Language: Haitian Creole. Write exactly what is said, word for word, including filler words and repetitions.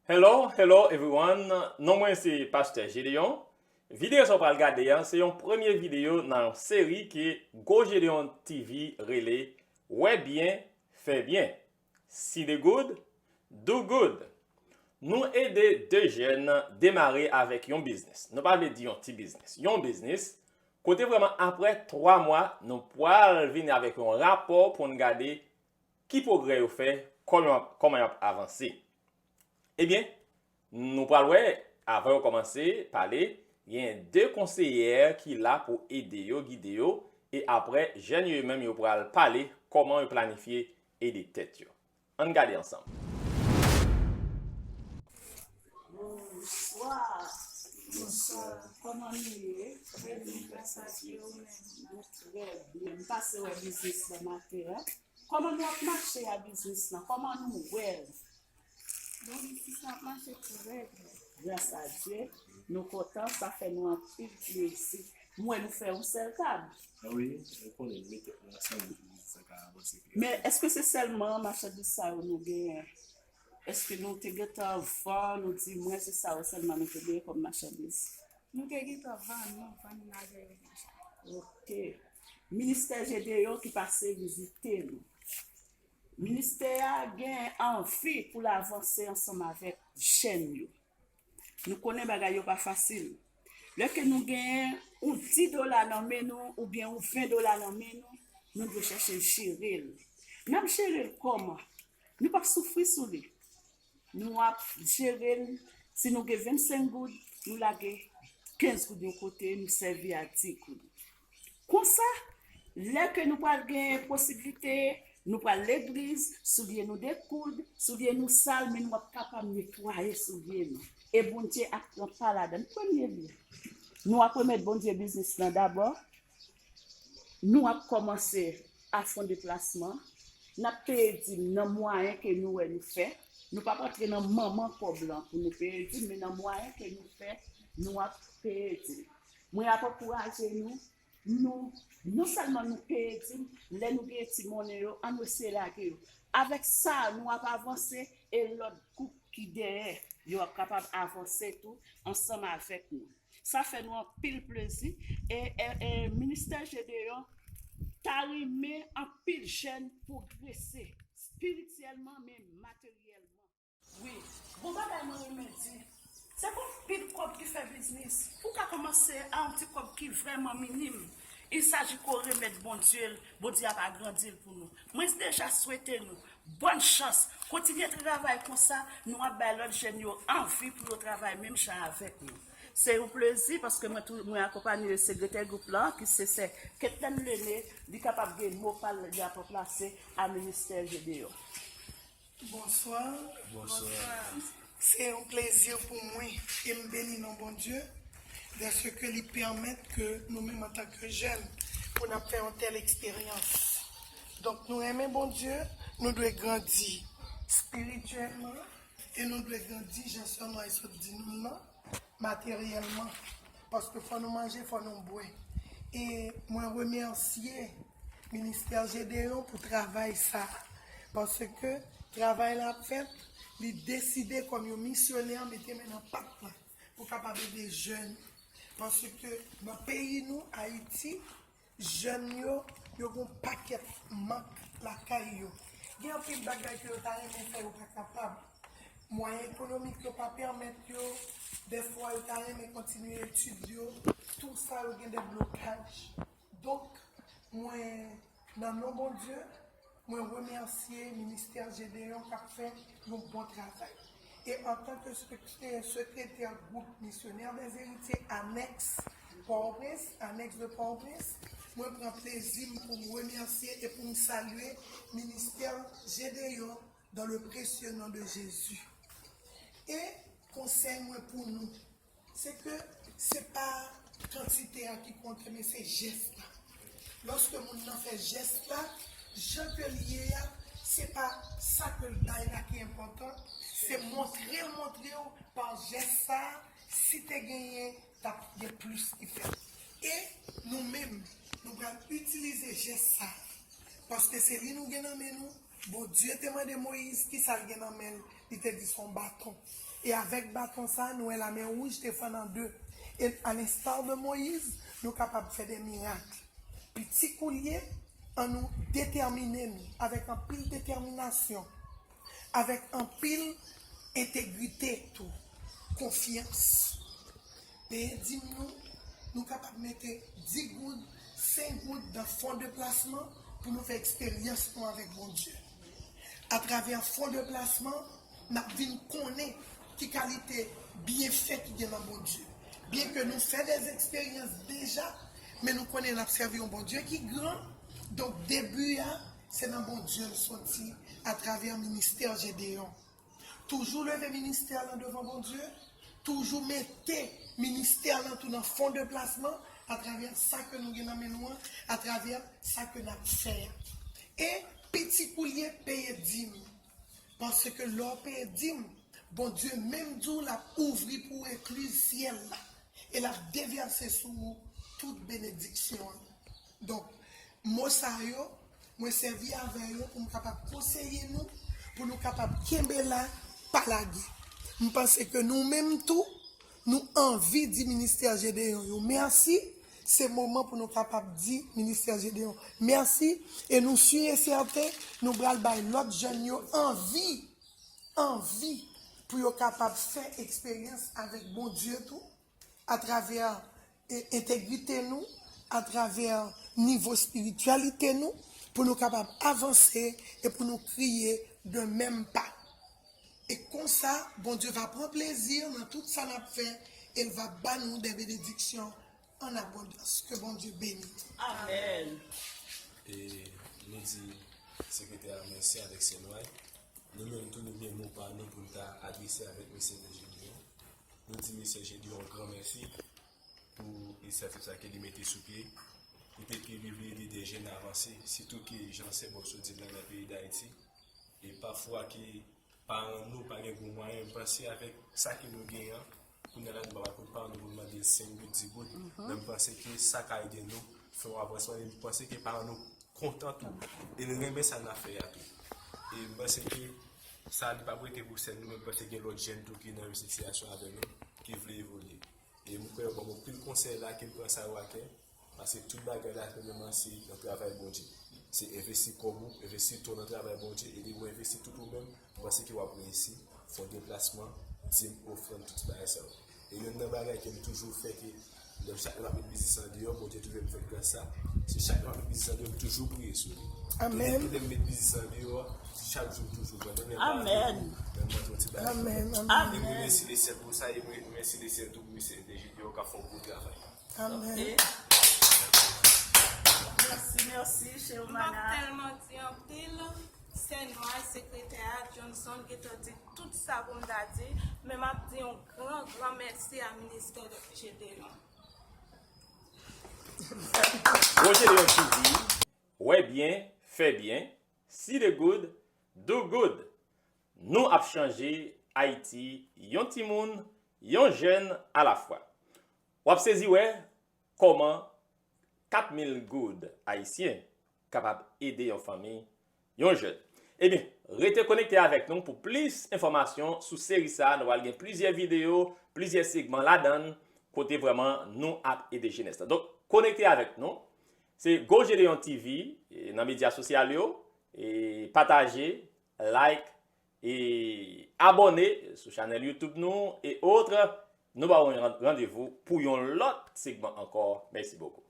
Hello, hello everyone. Non mwen se Pastè Gédéon. Videyo sa w pral gade a, se yon premye videyo nan yon seri ke Go Gédéon T V rele Wè byen, fè byen. See the good, do good. Nou ede de jèn demare avèk yon biznis. Nou pa vle di yon ti biznis, yon biznis. Kote vrèman apre twa mwa, nou pral vini avèk yon rapò pou n gade ki pwogrè yo fè, kòman, kòman y ap avanse. Ebyen, nou pral wè, avan yo kòmanse pale, gen de konseyè ki la pou ede yo, gide yo, e apre, jèn yo menm yo pral pale kòman yo planifye ede tèt yo. Ann gade ansanm. Bonswa. Bonswa. Kòman nou ye? Trè byen, gras a Dye, ou menm? Nou trè byen. M pase wè biznis la maten an. Kòman nou ap mache a biznis lan? Kòman nou wè l? Bon, biznis lan ap mache trè byen. Gras a Dye, nou kontan, sa fè nou anpil plezi. M wè nou fè yon sèl tab. A wi, nou konnen nou mete nou ansanm pou biznis lan ka avanse pi rapid. Men èske se sèlman machandiz sa yo nou genyen? Èske nou te gentan vann, ou di mwen se sa yo sèlman nou te genyen kòm machandiz? Nou te gentan vann, nou vann lagè yo deja. Ok. Ministè Gédéon ki pase vizite nou. Ministè a gen anvi pou l avanse ansanm avèk jèn yo. Nou konnen bagay yo pa fasil. Lè ke nou genyen yon dis dola nan men nou oubyen yon ven dola nan men nou, nou dwe chèche jere l. N ap jere l kòman? Nou p ap soufri sou li. Nou ap jere l. Si nou gen vennsenk goud, nou lage kenz goud yon kote, nou sèvi a dis goud. Konsa, lè ke nou pral gen posiblite, nou pral legliz, soulye nou dekoud, soulye nou sal, men nou ap kapab netwaye soulye nou. E Bondye ap pran pa ladan l. Premye lye, nou ap remèt Bondye biznis lan dabò. Nou ap kòmanse a fon deplasman. N ap peye dim nan mwayen ke nou wè nou fè. Nou p ap antre nan manman kòb lan pou nou peye dim, men nan mwayen ke nou fè, nou ap peye dim. Mwen ap ankouraje nou, nou, non sèlman nou peye dim, lè nou genyen ti monnen yo, ann eseye lage yo. Avèk sa, nou ap avanse e lòt gwoup ki dèyè yo ap kapab avanse tou ansanm avèk nou. Sa fè nou anpil plezi e, e, e Ministè Gédéon ta renmen anpil jèn pwogrese espirityèlman, men materyèlman. Wi, bon bagay mwen renmen di, se pa anpil kòb ki fè biznis. Ou ka kòmanse a yon ti kòb ki vrèman minim. Il s'agit ke w remèt Bondye l, Bondye ap agrandi l pou nou. Mwen deja swete nou bòn chans. Kontinye travay konsa, nou ap bay lòt jèn yo anvi pou yo travay menm jan avèk nou. Se yon plezi paske mwen tou, mwen akonpanye sekretè gwoup lan, ki se sè Ketlen Lene, li kapab gen mo pa l li ap ranplase a Ministè Gédéon. Bonswa. Bonswa. Se yon plezi pou mwen e m beni non Bondye dèske li pèmèt ke nou menm antanke jèn pou n ap fè yon tèl eksperyans. Donk nou renmen Bondye, nou dwe grandi espirityèlman e nou dwe grandi jan sè Noy sot di nou l lan, materyèlman, paske fò nou manje, fò nou bwè. E mwen remèsye Ministè Gédéon pou travay sa a, paske travay la ap fèt, li deside kòm yon misyonè mete men nan pat la pou kapab ede jèn, paske nan peyi nou, Ayiti, jèn yo, yo gen yon pakèt mank lakay yo. Gen anpil bagay ke yo ta renmen fè, yo pa kapab. Mwayen ekonomik yo pa pèmèt yo. Dèfwa, yo ta renmen kontinye etid yo. Tou sa yo gen de blokaj. Donk, mwen, nan non Bondye, mwen remèsye Ministè Gédéon k ap fè yon bon travay. E antanke sekretè, sekretè gwoup Missionnaires des Héritiers anèks Pòtoprens, anèks de Pòtoprens, mwen pran plezi m pou m remèsye e pou m salye Ministè Gédéon dans le précieux nom de Jésus. E konsèy mwen pou nou, se ke se pa kantite a ki konte, men se jès la. Lòske moun nan fè jès la, jan ke l ye a, se pa sa ke l bay la ki enpòtan, se montre l montre w pa jès sa a, si te genyen, t ap gen plis ki fèt. E nou menm, nou pral itilize jès sa a. Paske se li nou gen nan men nou. Bondye te mande Moyiz kisa l gen nan men l. Li te di se yon baton. E avèk baton sa, nou wè Lamè Wouj te fann an de. E à l'instar de Moyiz, nou kapab fè de mirak. Piti kou l ye, annou detèmine nou avèk anpil detèminasyon, avèk anpil entegrite tou, konfyans. Peye dim nou, nou kapab mete dis goud, senk goud nan fon de plasman pou nou fè eksperyans nou avèk Bondye. Atravè fon de plasman, n ap vin konnen ki kalite byenfè ki gen nan Bondye. Byenke nou fè de eksperyans deja, men nou konnen n ap sèvi yon Bondye ki gran. Donk, debi a, se nan Bondye l soti atravè ministè Jedeyon. Toujou leve ministè lan devan Bondye, toujou mete ministè lan tou nan fon de plasman atravè sa ke nou gen nan men nou an, atravè sa ke n ap fè a. E piti kou l ye, peye dim. Paske lè w peye dim, Bondye menm di w l ap ouvri pou w ekliz syèl la, e l ap devèse sou ou tout benediksyon an. Donk, mo sa yo, mwen sèvi avè yo pou m kapab konseye nou, pou nou kapab kenbe la, pa lage. M panse ke nou menm tou, nou anvi di ministè Jedeyon yo mèsi. Se moman pou nou kapab di ministè Jedeyon mèsi. E nou si e sèten, nou pral bay lòt jèn yo anvi, anvi pou yo kapab fè eksperyans avèk Bondye tou, atravè e, entegrite nou, atravè nivo espirityalite nou, pou nou kapab avanse e pou nou kriye de menm pa. E konsa, Bondye va pran plezi nan tout sa n ap fè e l va ba nou de benediksyon an abondans. Ke Bondye beni nou. Amèn. E nou di sekretè a mèsi avèk sèl way. Nou menm tou nou gen mo pa nou pou n ta adrese avèk mesye Jedeyon. Nou di mesye Jedeyon yon gran mèsi pou inisyativ sa ke li mete sou pye. Li te ke li vle ede de jèn avanse, sitou ke jan sè Bòso di l nan peyi Dayiti. E pafwa ke paran nou pa gen gwo mwayen, m panse avèk sa ke nou genyen an, kounye a la nou pa pral kot paran nou pou n mande l senk goud, dis goud, men m panse ke sa ka ede nou fè yon avansman, e m panse ke paran nou kontan tou, e l renmen sa n ap fè a tou. E m panse ke sa li p ap rete pou sèl nou, men m panse gen lòt jèn tou ki nan menm sitiyasyon avè nou, ki vle evolye. E m kwè yo ban m anpil konsèy la ke m pran sa yo a kè, paske tout bagay la premyèman se nan travay Bondye. Se envesti kòb ou, envesti tan w nan travay Bondye, e depi w envesti tout ou menm, m panse ke w ap reyisi, fon deplasman, dim, ofrann, tout ti bagay sa yo. E youn nan bagay ke m toujou fè ke lè chak lè m ap met biznis lan deyò, Bondye toujou fè m fè gras sa, se chak lè m ap met biznis lan deyò, m toujou priye sou li. Amèn. Tout lè m met biznis lan deyò, chak jou m toujou pran. Menm lè m pa nan depo, men m mande yon ti bagay. Amèn, amèn. E mwen remèsye Lesyèl pou sa, e mwen remèsye Lesyèl tou pou misye de Jedeyon k ap fè yon gwo travay. Amèn. Mèsi, mèsi, chè mana. M ap tèlman di anpil. Sè nou a, sekretè a, Johnson, gentan di tout sa pou m ta di, men m ap di yon gran, gran mèsi a ministè Jedeyon. Gwo Jedeyon TV, wè byen, fè byen, see the good, do good. Nou ap chanje Ayiti yon timoun, yon jèn alafwa. W ap sezi wè kòman kat mil goud ayisyen kapab ede yon fanmi, yon jèn. Ebyen, rete konekte avèk nou pou plis enfòmasyon sou seri sa a. Nou pral gen plizyè videyo, plizyè segman ladan l, kote vrèman nou ap ede jenès la. Donk, konekte avèk nou. Se Go Jedeyon TV, e, nan medya sosyal yo, e, pataje, like, e, abòne sou chanèl YouTube nou, e otre. Nou ba w yon randevou pou yon lòt segman ankò. Mèsi bokou.